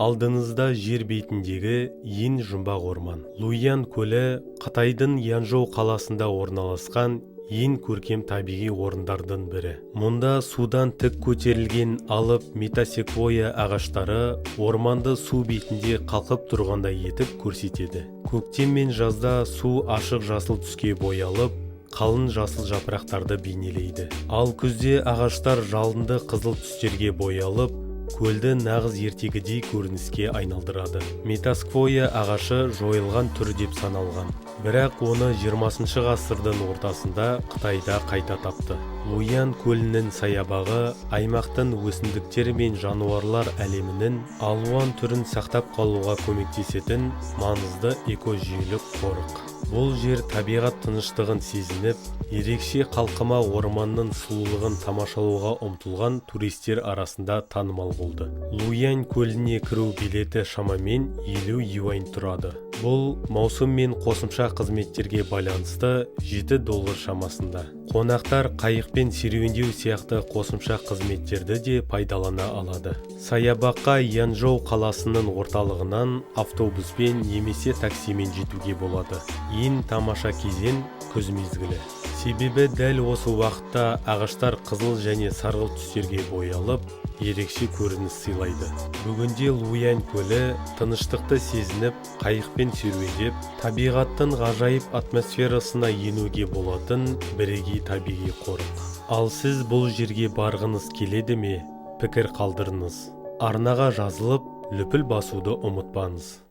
Алдыңызда жер бетіндегі ең жұмбақ орман. Луян көлі Қытайдың Янчжоу қаласында орналасқан ең көркем табиғи орындардың бірі. Мұнда судан тік көтерілген алып метасеквоя ағаштары орманды су бетінде қалқып тұрғандай етіп көрсетеді. Көктем мен жазда су ашық жасыл түске боялып, қалың жасыл жапырақтарды бейнелейді. Ал күзде ағаштар жалынды қызыл түстерге боялып, көлді нағыз ертегідей көрініске айналдырады. Метасеквоя ағашы жойылған түр деп саналған, бірақ оны 20 ғасырдың ортасында Қытайда қайта тапты. Луян көлінің саябағы аймақтың өсімдіктер мен жануарлар әлемінің алуан түрін сақтап қалуға көмектесетін маңызды экожүйелік қорық. Бұл жер табиғат тыныштығын сезініп, ерекше қалқыма орманның сұлулығын тамашалауға ұмтылған туристер арасында танымал болды. Луян көліне кіру билеті шамамен 50 юань тұрады. Бұл маусым мен қосымша қызметтерге байланысты 7 доллар шамасында. Қонақтар қайықпен серуендеу сияқты қосымша қызметтерді де пайдалана алады. Саябаққа Янчжоу қаласының орталығынан автобуспен немесе таксимен жетуге болады. Ең тамаша кезең – күз мезгілі. Себебі дәл осы уақытта ағаштар қызыл және сарғылт түстерге боялып, ерекше көрініс сыйлайды. Бүгінде Луян көлі тыныштықты сезініп, қайықпен серуендеп, табиғаттың ғажайып атмосферасына енуге болатын бірегей табиғи қорық. Ал сіз бұл жерге барғыңыз келеді ме? Пікір қалдырыңыз. Арнаға жазылып, лүпіл басуды ұмытпаңыз.